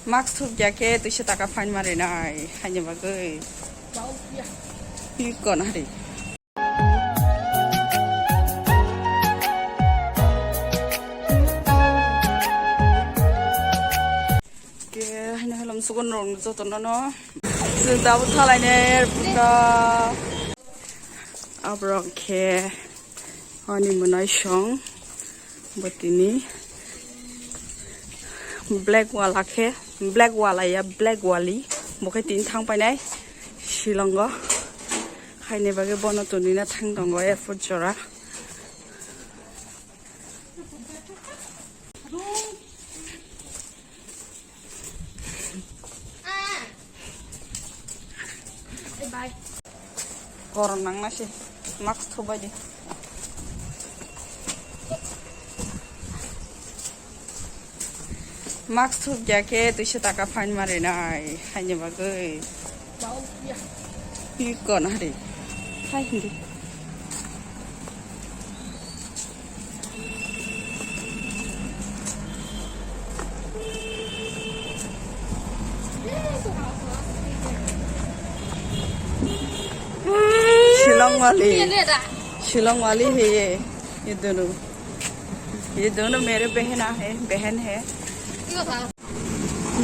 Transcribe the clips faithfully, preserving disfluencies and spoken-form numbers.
Mask thupya khe twisa taka fine marinai haini bagwi. Iko na hari. Ke haino helom sugon rong joto no no. Chwng tabuk thalainai airport o. Aborok khe ani mwnai song botini black wala khe, black wala ya, black wali bo khe tini thang painai Shillong o. Haini bagwi bono toni na thang tongo airport jora. Koron nang na se mask thubai di. Mask thupya khe twisa taka fine marinai haini bagwi. Iko na hari. Hai hindi. Shillong wali, Shillong wali hai ye, ye dono, ye dono mere behna hai, behen hai.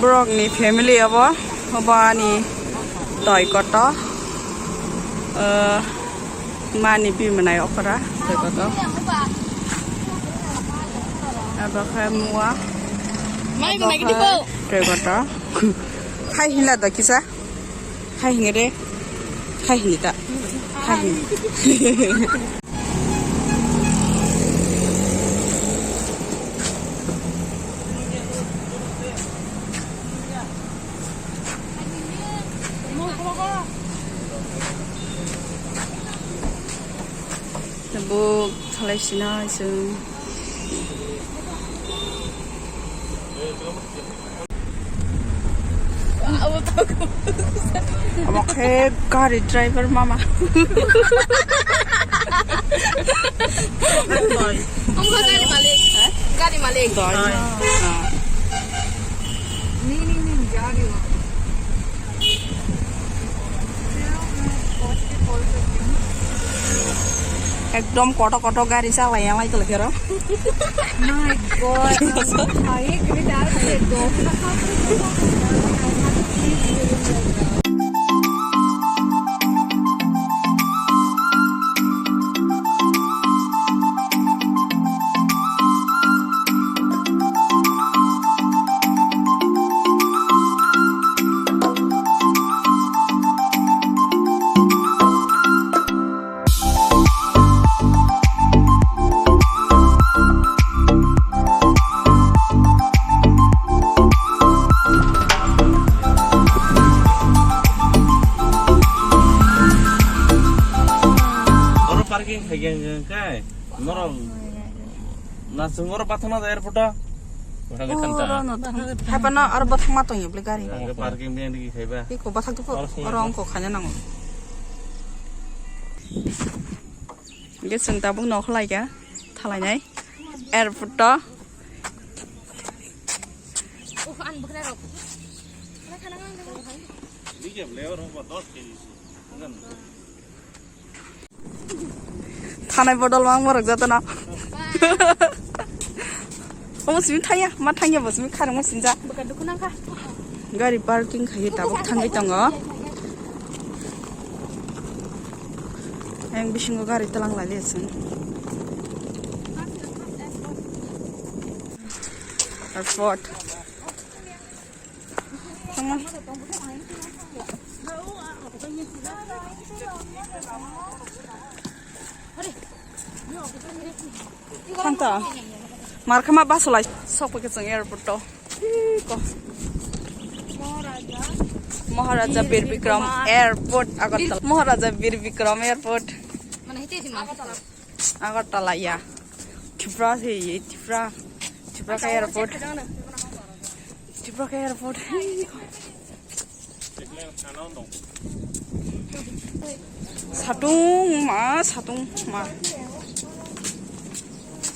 Borok ni family abo, obo ani toi koto, ah, mani bimwnai okra toi koto. Abo khe mua, abo khe toi koto. Hai hina da kisa. Hai hini re. Hai hini ta. Hai hini. Tabuk thalai sina chwng. Omo khe gari driver mama. Omo khe gari malik. Gari malik. Doi. Ah. Ekdom koto koto gari chalai ya lai tolo kero. My God. Oro parking khai khe hwnka hwnkhe norok na chwng oro bathang na airport o. Hai pano aro bathang ma tongya bwle gari. Parking bini khaiba. Iko bathang tu oro ongko khaina nango. Hingke chwng tabuk nokho laika thalainai airport o. Thanai bodol mang borok jotono. Omo simi thangya, ma thangya bo simi kharang ma sinja. Bwkha dukhu nangkha. Gari parking khai tabuk thangwi tongo. Yang bisingo gari talang lai le sing. Airport. Tama. Thangta. Markhama bus lai sok pake chwng airport to. Ko. Maharaja Bir Bikram Airport Agartala. Maharaja Bir Bikram Airport. Agartala ya. Tipra se ye Tipra. Tipra ka airport. Tipra ka airport. Satung ma, satung ma.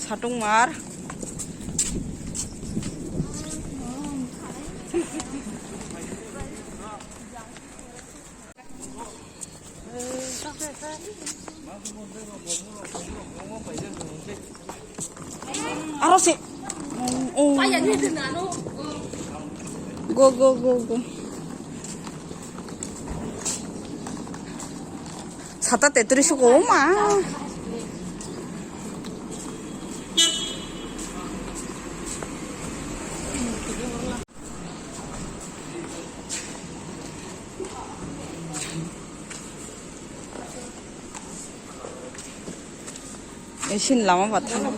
Satung mar. Aro se. Oh, oh. Go, go, go, go. Sata tetris ko ma. Esin lama ba thana.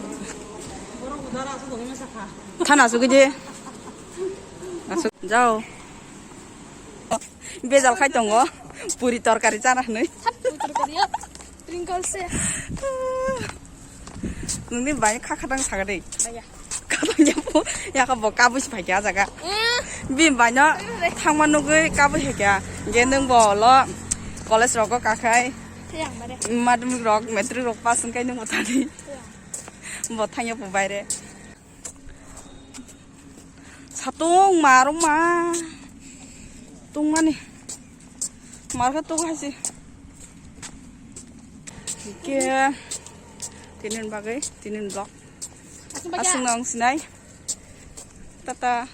Thana asuk je. Asuk jao. Bejal khai tongo. Puri torkari chana hinui. Twinkle se. Nungni bai kha khatang saga dei. Baya. Khatang ya po ya ka bo kabui si phaikya jaga. Eh. Bi bai no thangma nugui kabui hekya. Ge nung bo lo college rogo kakhai. Theyang bare. Madhyamik rok, matric rok pass wngkai nung bo thani. Theyang. Bo thangya po baire. Satung marung ma. Tungmani. Markha tung haisi. Ke tinin bagwi, tinin blok. Asung nang sinai. Tata.